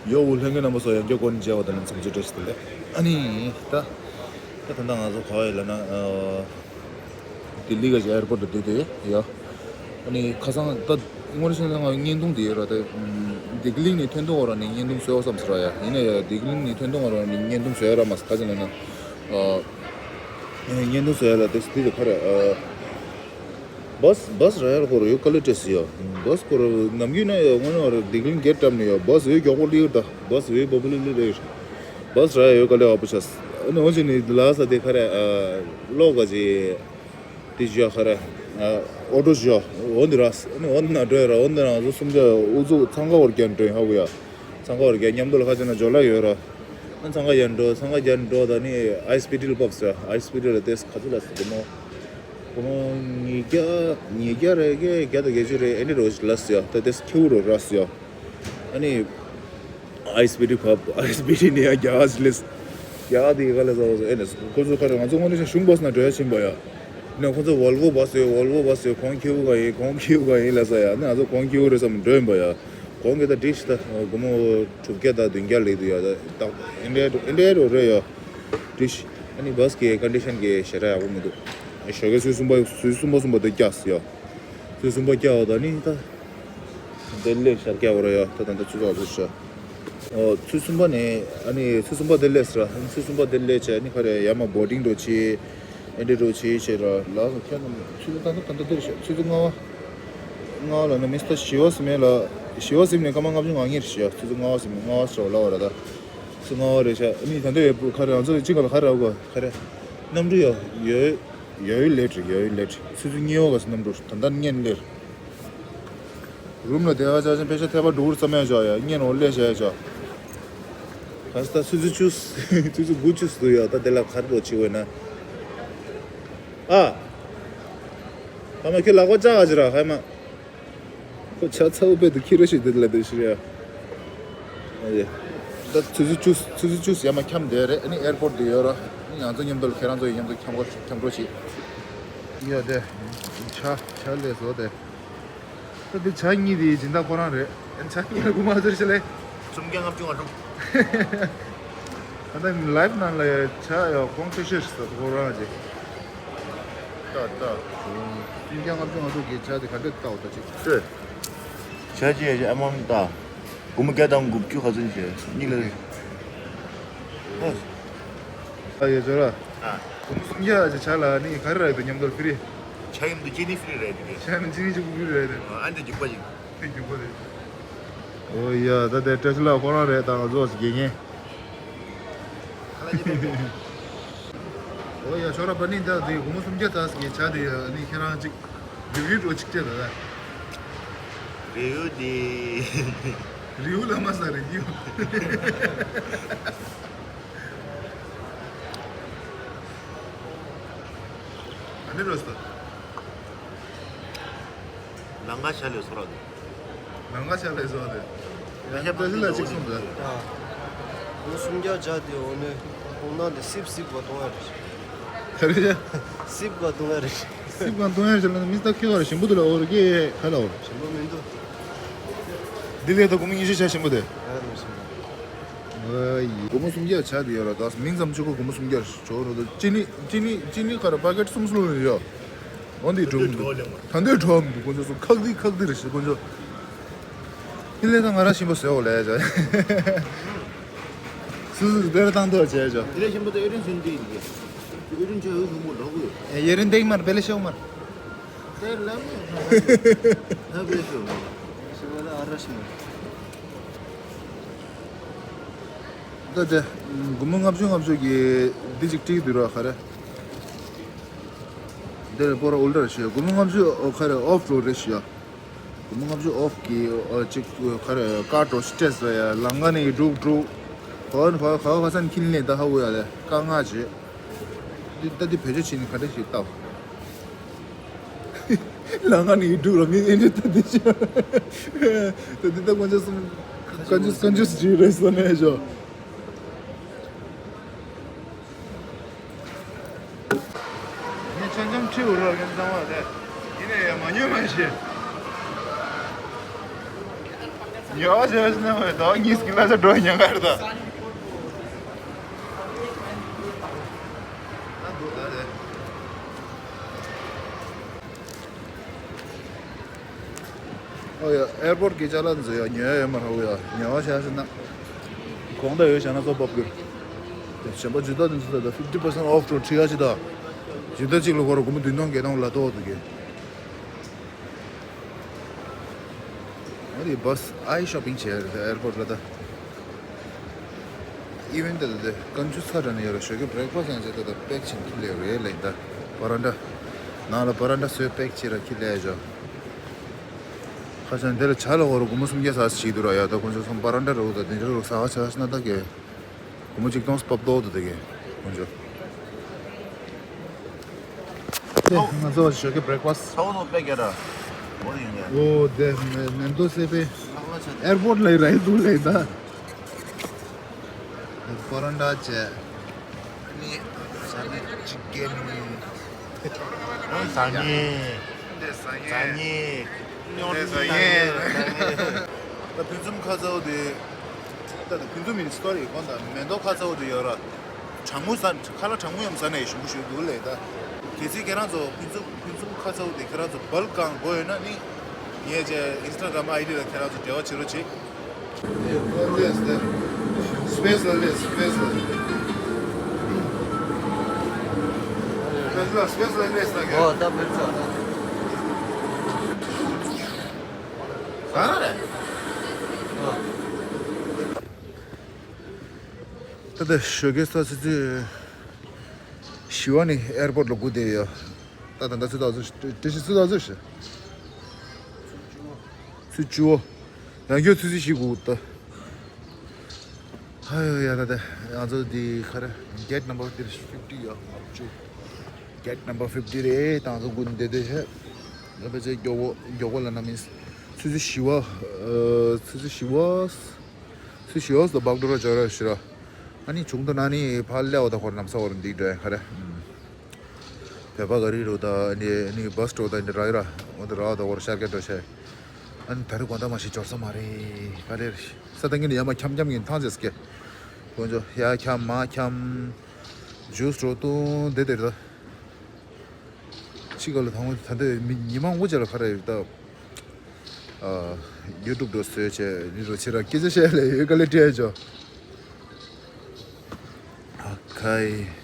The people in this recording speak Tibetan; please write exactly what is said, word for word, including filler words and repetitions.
ཡོ་འུ་ལྷན་རྒྱས་རྣམ་པ་ཚོ་ཡང་བསྐྱར་སྐུ་ཁམས་བཟང་པོ་དང་འཚམས་འདྲི་བཀྲ་ཤིས་བདེ་ལེགས། ཨ་ནི་ད་ད་ད་ལྟ་ང་ཚོ་ག་པར་ཡོད་ལབ་ན། ཨ་ལྡི་ལི་གི་ཨེར་པོར་དུ་བསྡད་དེ་ཡོད། ཨ་ནི་ཁ་སང་ད་དངོས་གནས་བཤད་ན་ང་བརྙན་ཐུང་དེ་ཡོད་ར། ད་ལྡི་ལི་ནས་ཐོན་དུས་སྐབས་ར་ནས་བརྙན་ཐུང་བཟོ་བསམ་སོང་ར་ཡ། ཡིན་ན་ཡང་ལྡི་ལི་ནས་ཐོན་དུས་སྐབས་ར་ནས་བརྙན་ཐུང་བཟོ་ཡ་རག་མ་སོང་། ག་ཅི་ལབ་ན། ཨ་བརྙན་ཐུང་བཟོ་ཡ་ལ་དེ་དེ་ག་རེ། ཨ་བཱས་བཱས་རག་ཡ་ཁོ་རང་ཡོད་དཀའ་ལས་འཕྲད་སོང་ཡ། བཱས་ཁོ་རང་ནམ་རྒྱུན་ན་ཡ་དངོས་གནས་ང་རང་ལྡི་ལི་གེ་ཊི་འགྲམ་ནས་ཡ་བཱས་ཡོད་མགྱོགས་པོ་སླེབས་ཡོད། ད་བཱས་ཡོད་བབ་བུ་ལི་ལི་རེད། བཱས་རག་ཡ་ཡོད་དཀའ་ལས་ཁག་པོ་ཆགས། ཨ་ནི་འོ་ཅི་ནི་ལ་ས་དེ་ག་རེ། ཨ་གློག་ག་ཅི་དེ་བཞག་ག་རེ། ཨ་ཨོ་ཊོ་བཞག་འོ་འདི་རག། ཨ་ནི་འོ་འདི་ན་འགྲོ་ཡ་ར། འོ་འདི་ན་ང་ཚོ་སུམ་ཅུ་ཨུ་ཚུགས་འཚང་ཁ་བར་རྒྱག་འགྲོ་ཡ་ཧ་གོ་ཡ། འཚང་ཁ་བར་རྒྱག་མཉམ་དུ་ལ་ཁ་ཅིག་ན་ཇོ་ལ་ཡོད་ར། ཨ་འཚང་ཁ་རྒྱག་འགྲོ། འཚང་ཁ་རྒྱག་འགྲོ་ད་ནི་ཨའི་སི་པི་ཊི་ལ་བབས་སོང་ཡ། ཨའི་སི་པི་ཊི་ལ་དེ་ག་ཚོད་ལ་སོང་སྒོར་མོ། སྒོར་མོ་ཉིས་བརྒྱ་ཉིས་བརྒྱ་རེད་གི་བརྒྱ་དང་བརྒྱད་ཅུ་རེད། ཨེ་འདྲ་རོ་ལ་སོང་ཡ། ད་དེ་ཁེའུ་རོ་རག་སོང་ཡ། ཨ་ནི་ཨའི་སི་པི་ཊི་བབས། ཨའི་སི་པི་ཊི་ནས་ཡ་རྒྱ་གར་ལས། རྒྱ་གར་དེ་ག་ལ་ཟ་བ་ཟ། ཨེ་ནས་ཁོ་ཚོ་ག་རེ། ང་ཚོ་དངོས་གནས་གཞུང་བཱས་ན་འགྲོ་ཡ་ཕྱིན་པ་ཡ། ནས་ཁོ་ཚོ་ཝོལ་ཝོ་བཱས་ཡོད། ཝོལ་ཝོ་བཱས་ཡོད། གོང་ཁེའུ་ག་ཡིན། གོང་ཁེའུ་ག་ཡིན་ལ་ས་ཡ། ནས་ང་ཚོ་གོང་ཁེའུ་རེད་བསམ་འགྲོ་ཡིན་པ་ཡ། གོང་གི་ད་འགྲིག་ཤི། ད་སྒོར་མོ་དྲུག་བརྒྱ་དང་བདུན་བརྒྱ་ལེགས་འདུག་ཡ། ད་ད་ཨིན་ཌི་ཡ་ཨིན་ཌི་ཡ་རོ་རེད་ཡ། འགྲིག་ཤི། ཨ་ནི་བཱས་ཀྱི་ཀོན་ཌི་ཤན་གྱི་ཞེ་དྲག་ཡག་པོ་མི་འདུག་ཞོགས་ཀས་ཚོུད་གསུམ་པ་ཚོུད་གསུམ་པ་གསུམ་པ་དེ་བཀྱགས་སོང་ཡ། ཚོུད་གསུམ་པ་བཀྱགས་པ་ད་ནི་ད། དེ་ལས་ཤར་སྐྱ་བོ་ར་ཡ། ད་ད་ད་ཆུ་ཚོད་ཚོད་ཤ། ཨོ་ཚོུད་གསུམ་པ་ནས་ཨ་ནི་ཚོུད་གསུམ་པ་དེ་ལས་ར། ཨ་ནི་ཚོུད་གསུམ་པ་དེ་ལས་བྱས་ཨ་ནི་ག་རེ་ཡར་མར་བོ་ཊིང་འགྲོ་བྱེད། ཨེ་འདྲ་འགྲོ་བྱེད་བྱེད་ར་ལ་སོ་ཁྱེད་རྣམས་ཚོུད་ཚོད་ད་ད་ད་ད་དེར་ཤ། ཚོུད་ཚོད་ལྔ་པ། ལྔ་པ་ལ་ནི་མི་སྟ་བཞི་པ་ཟིན་མེད་ལ། བཞི་པ་ཟིན་ནས་སྐར་མ་ལྔ་བཅུ་ང་གཉིས་རེད་ཤ། ཚོུད་ཚོད་ལྔ་པ་ཟིན་མེད། ལྔ་པ་ཟེར་བ་ལ་བ་ར་ད། ཚོུད་ལྔ་པ་རེད་ཤ། ཨ་ནི་ད་འདོད་ཡོད་པོ་ག་རེ། ང་ཚོ་གཅིག་ག་ལ་ག་རེ་ར་གོ་ག་རེ། གནམ་གྲུ་ཡོད་ཡོད། ཡོད་ཡོད་ལེ་ཊི་ཡོད་ཡོད་ལེ་ཊི། ཚོུད་ཚོད་གཉིས་པ་ག་ས་གནམ་གྲུ་ད་ལྟ་བརྙན་ལེ། རུམ་ལ་བསྡད་པ་ཆ་ཆེན་ཕལ་ཆེར་ཐལ་བ་འགྲོ་གི་རེད་བསམ་ཡ་ཆོག་ཡ། བརྙན་འོ་ལེ་བྱ་ཡ་ཆོག་ག་ས་ད་ཚོད་ཚོད་བཅུ། ཚོད་ཚོད་དགུ་བཅུ་ཟིན་འདུག་ཡ། ད་དེ་ལ་ག་རེ་འགྲོ་བྱེད་འོས་ན། ཨ། ཧ་མ་ཁྱོད་ལག་པ་བཅག་ག་ཅི་ར་ཧ་མ། ཁོ་ཆ་ཚ་བོ་དཔེ་དུ་ཁྱི་ར་ཞིག་དེ་ལ་དེ་ཤི་རེད་ཡ། ཨ་ཡེ། ད་ཚོད་ཚོད་བཅུ། ཚོད་ཚོད་བཅུ་ཡ་མ་འཁྱམས་བསྡད་རེད། ཨ་ནི་ཨེར་པོར་ཊི་དེ་ཡོད་ར། ཨ་ནི་ང་ཚོ་མཉམ་དུ་ལ་ཁྱེད་རང་ཚོ་ཡི་མཉམ་དུ་འཁྱམ་འཁྱམ་འགྲོ་བྱེད། ཡ་དེ། ཆ་ཆ་ལས་བཟོ་དེ། ད་དེ་ཇ་གཉིས་དེ་སྦྱིན་བདག་ཁོ་རང་རེད། ཨ་ནི་ཇ་གཉིས་ལ་སྒོར་མོ་ཚོད་ཤི་ལེ། སུམ་བརྒྱ་ལྔ་བཅུ་ང་དྲུག་ད་ལྟ་ལའིབ་ནང་ལ་ཇ་ཡ་གོང་ཆེ་ཤོས་ཤིག་ཟེར་ཁོ་རང་ཅིག་ད་ད། སུམ་བརྒྱ་ལྔ་བཅུ་ང་དྲུག་གི་ཇ་དེ་ག་འདྲ་ལྟ་བ་ད་ཅིག་ལྟོས། ཇ་ཅི་ཡ་ཇ་ཨ་མང་ད། སྒོར་མོ་བརྒྱ་དང་དགུ་བཅུ་ག་ཚོད་བྱས་གཉིས་ལ། ཨ་ཡ་ཇོ་ར། ཨ། སྒོར་མོ་སུམ་བརྒྱ་ཅིག་ཇ་ལ་ནི་ག་རེ་རག་གི་འདུག་མཉམ་དུ་ཕི་རི། ཇ་ཡིན་འདུག་ཅི་ནི་ཕི་རི་རེད་འདུག་ཇ་ནི་ཅི་ནི་ཅིག་ཕི་རི་རེད་འདུག་ཨ་འདི་རྒྱུག་པ་ཅིག་དེ་རྒྱུག་པ་རེད། ཨོ་ཡ་ད་དེ་བཀྲ་ཤིས་ལགས་ཁོ་རང་རེད། ད་ང་ཚོ་དགེ་རྒན། ཨོ་ཡ་ཁྱོད་རང་པ་ནི་ད་དེ་སྒོར་མོ་སུམ་བརྒྱ་ཙམ་གྱི་ཇ་དེ་ནི་ཁྱེད་རང་ཅིག་རི་ཝིའུ་འགྲོ་ཅིག་སྤྲད་ད་ད། རི་ཝིའུ་དེ། རི་ཝིའུ་ལ་མ་ཟ་རི་ཝིའུ། ཨ་ནི་རོས་ད། ལང་ཀ་ཤ་ལས་སོ་ར་དེ། ལང་ཀ་ཤ་ལས་སོ་དེ། ཡང་ཤ་པ་ལི་ལ་གཅིག་གསུངས་ད། ཨ། ལོ་སུམ་བརྒྱ་བརྒྱ་དེ་འོ་ནི་ཁོང་ནང་དེ་སིབ་སིབ་ག་གཏོང་ཡ་རེད། ག་རེ་རེད། སིབ་ག་གཏོང་ཡ་རེད། སིབ་ག་གཏོང་ཡ་རེད་ལ་མི་ད་ཁྱོད་ག་རེ་ཞིམ་པོ་འདུག་ལ་འོ་རེད་གེ་ག་ལ་འོ་རེད། ཞིམ་པོ་མི་འདུག་འདི་ལས་ད་སྒོར་མོ་ཉི་ཤུ་ཆ་ཞིམ་པོ་དེ། ཨ་ནི་ཞིམ་པོ། ཨ་ཡི། སྒོར་མོ་སུམ་བརྒྱ་ཆ་དེ་ཡོད་ར་ད་མིང་ཙམ་གཅིག་གོ་སྒོར་མོ་སུམ་བརྒྱ་ཞོར་རོ་ད་ཅི་ནི་ཅི་ནི་ཅི་ནི་ག་རེ་པ་ཀེ་ཊི་གསུམ་གསུམ་ཡོད། འོ་འདི་སྒྲུང་འདུག་ད་འདོད་འགྲོ་འདུག་དཀོན་མཆོག་གསུམ་ཁག་འདི་ཁག་འདི་རེད་ཤི་དཀོན་མཆོག་ཧི་ལས་ད་ང་རང་ཞིམ་པོ་ཟེར་འོ་ལས་ཡ་ཅག་སུ་སུ་སྡེར་བཏང་འདོད་བྱས་ཅོ། དེ་ལས་ཞིམ་པོ་དེ་ཨེ་རིན་ཟིན་དེ་ཡིན་གྱི། ཨེ་རིན་ཆ་ཡོད་ཞིམ་པོ་འགྲོ་གི་ཡོད། ཨེ་ཡེ་རིན་དེ་མར་བེ་ལེ་ཤོག་མར། དེ་ལམ་ཧ་བེ་ཤོག་མར། ཞིམ་པོ་ད་ཨ་ར་ཞིམ་པོ། ད་དེ་སྒོར་མོ་ལྔ་བཅུ་ལྔ་བཅུ་གི་འདི་ཅིག་བྲིས་འདུག་ར་ག་རེ། འདིར་པོ་ར་ཨོལ་ཌར་ཞུ་ཡ་སྒོར་མོ་ལྔ་བཅུ་ཨོ་ག་རེ་ཨོཕ་རོ་རེ་ཞུ་ཡ། སྒོར་མོ་ལྔ་བཅུ་ཨོཕ་གི་ཨོ་ཅིག་ག་རེ་ཀར་ཌ་རོ་སི་ཊེ་སི་རེ་ཡ་ལང་ཀ་ནས་འགྲུག་འགྲུག་ག་བ་ག་བ་ག་ས་ནས་ཁྱིན་ལེན་ད་ཧ་གོ་ཡ་ལེ་དཀའ་ངལ་ཅི། འདི་ད་འདི་བེད་སྤྱོད་བྱེད་ནི་ག་འདྲ་ཞིག་ལྟ་བ། ལང་ཀ་ནས་འགྲུག་ར་མི་ཨེ་འདྲ་ད་འདི་ཅི། ད་འདི་ད་དཀོན་མཆོག་གསུམ་དཀོན་མཆོག་དཀོན་མཆོག་ཅི་རེད་ས་ནས་ཞོ། ངས་ཆང་ཆང་ཁྲིད་འུར་བ་ཀན་གཙང་བ་དེ། ཡིན་ནས་ཡ་མ་ཉོས་མ་ཤེས། ཡོ་ཞེས་ནས་མོས་ད་གཉིས་ཀྱི་ལ་ས་འགྲོ་ཉན་གར་ད། ཨོ་ཡ། ཨེར་པོར་གི་ཅ་ལག་འཛོལ་ཡ་ཉོ་ཡ་ཡོད་མ་རེད། ཨོ་ཡ། ཉོ་བ་བྱ་ཟེར་ན། གོང་ད་ཡོད་བྱ་ན་ཚོ་བབ་གྱུར། དེ་གཞན་པ་ཇུ་ཏ་དེ་ཚོ་ད་ཕིབ་ཊི་པར་སེན་ཊི་ཨོཕ་འགྲོ་ཁྲི་ཡ་ཅི་ད། ཇུ་ཏ་གཅིག་ལ་ཁོ་ར་སྒོར་མོ་བདུན་སྟོང་བརྒྱད་སྟོང་ལ་ཏོག་འདུག་གི། ཨ་རི་བྷ་སི་ཨའི་ཤོ་པིང་བྱས་རེད་ཨེར་པོར་ལ་ད། ཨི་ཝེན་ཊི་ད་ད་ཀན་ཇུ་ས་དྲ་ནས་ཡོད་ར་ཞོགས་ཀས་བྷི་རེག་ཕ་སི་ཊི་ཡང་བྱས་ད་ད་པེག་ཆེན་ཐུབ་ལེ་རེད་ལེ་ད། པ་རན་ཊ། ནང་ལ་པ་རན་ཊ་སོས་པེག་བྱས་ར་ཁྱི་ལས་ཞོག་ཁ་ཆང་དེ་ལ་ཇ་ལ་འོ་ར་སྒོར་མོ་སུམ་བརྒྱ་ཟ་ཞིག་འདུག་ར་ཡ། ད་ཁོང་ཚོ་སོང་པ་རན་ཊ་ར་འུ་ད་དེ་འདྲ་རུ་ཟ་ཁ་ཆ་ཤ་ན་ད་གས། སྒོར་མོ་གཅིག་སྟོང་སྤབ་ཏོག་ཏུ་དེ་གས་ཁོང་ཚོ། དེ་ང་ཚོ་ཞོགས་ཀས་བྷི་རེག་ཕ་སི་ཊི། ཚ་བོ་ནོ་པེ་ག་ར། འོ་ཡིན་ཡ། ཨོ་དེ་མེ་མེན་ཏོ་སེ་པེ། ཨེར་པོར་ལ་ར་ཡི་འདུག་ལེ་ད། པ་རན་ཊ་བྱས། ནི་ཟ་ནི་ཅི་གེ་ནི། ཟ་ནི། ཟ་ནི། ཉོ་ནི། ཟ་ནི། ད་ཕུན་སུམ་ཁ་ཚ་བོ་དེ། ད་ད་ཕུན་སུམ་མིན་སི་ཊོ་རི་གོ་ད་མེ་ཏོག་ཁ་ཚ་བོ་དེ་ཡོད་ར། གྲང་མོ་ཟ་ཁ་ལག་གྲང་མོ་ཡང་ཟ་ནས་ཞིམ་པོ་ཞིག་འདུག་ལེ་ད། གལ་སྲིད་ཁྱེད་རང་ཚོ་ཕུན་སུམ་ཕུན་སུམ་ཁ་ཚ་བོ་དེ་ཁྱེད་རང་ཚོ་བལ་གང་དགོས་ཡོད་ན་ནི། ངས་ཅེ་ཨིན་སི་ཊ་གྷ་རམ་ཨའི་ཌི་ལ་ཁྱེད་རང་ཚོ་འབྲེལ་བ་བྱེད་རོགས་བྱེད། སི་པེ་སི་ལ་སླེབས། སི་པེ་སི་ལ། སི་པེ་སི་ལ་སླེབས་ད་ག་ཨོ་ད་བེར་ཆ། ག་རེ། ད་ལྟ་ཞོགས་ཀས་ས་ཆུ་ཚོད་བཞི་པ་ནས་ཨེར་པོར་ལ་སྒུག་བསྡད་ཡོད། ད་ད་ད་ཚོད་ད་ཚོད་དྲི་ཞིག་ཚོད་ད་ཚོད་ཞིག་ཚོད་བཅུ་པོ། ཡང་སྐྱོ་ཚོད་ཚོད་བཞི་སྒུག་ད། ཧ་ཡོ་ཡ་ད་ད་ང་ཚོ་འདི་ག་རེ་གེ་ཊི་ནམ་བར་འདིར་ཕིབ་ཊི་ཡོད་ང་བཅུ། གེ་ཊི་ནམ་བར་ཕིབ་ཊི་རེད། ད་ང་ཚོ་སྒུག་བསྡད་བསྡད་ཤག་ང་ཕལ་ཆེར་མགྱོགས་པོ་མགྱོགས་པོ་ལ་ན་མིན། ཚོད་ཚོད་བཞི་པོ། ཚོད་ཚོད་བཞི་པོ། ཚོད་བཞི་པོ་སོ་བག་འགྲོ་ར་འཇོག་ར་ཞུ་ར། ཨ་ནི་བྱུང་དུ་ན་ནི་ཕར་སླེབས་པ་ད་ཁོར་ནམ་ས་བར་འདི་འགྲོ་ཡ་ག་རེ། བོད་པ་ག་རེ་རུ་ད་ནི་ནི་བྷ་སི་འགྲོ་ད་ནི་རག་ར་འོ་ད་རག་ད་ཁོར་ཤར་སྐད་འགྲོ་ཤེས། ཨ་ནི་ད་རེས་དགོང་དག་མ་ཤི་འབྱོར་ས་མ་རེད་ག་རེ། ས་ད་ངས་ནི་ཡ་མ་འཁྱམ་འཁྱམ་ཡིན་ཐང་ཅེས་སྐད། དཀོན་མཆོག་ཡ་འཁྱམ་མ་འཁྱམ། ཇུས་འགྲོ་ཏུང་དེ་དེར་ད། ཕྱི་ག་ལ་ཐང་ད་ལྟ་མི་ཉི་མ་དབུ་ཅག་ལ་ཁ་ར་ཡོད་ད། ཨ། ཡུ་ཊུབ་འགྲོ་བཟོས་བྱས་ནི་རོ་ཕྱི་ར་སྐད་ཆ་བཤད་ལས་ཡོད་ག་ལས་སྤྲད་ཅོ། ཨ་ཁའི།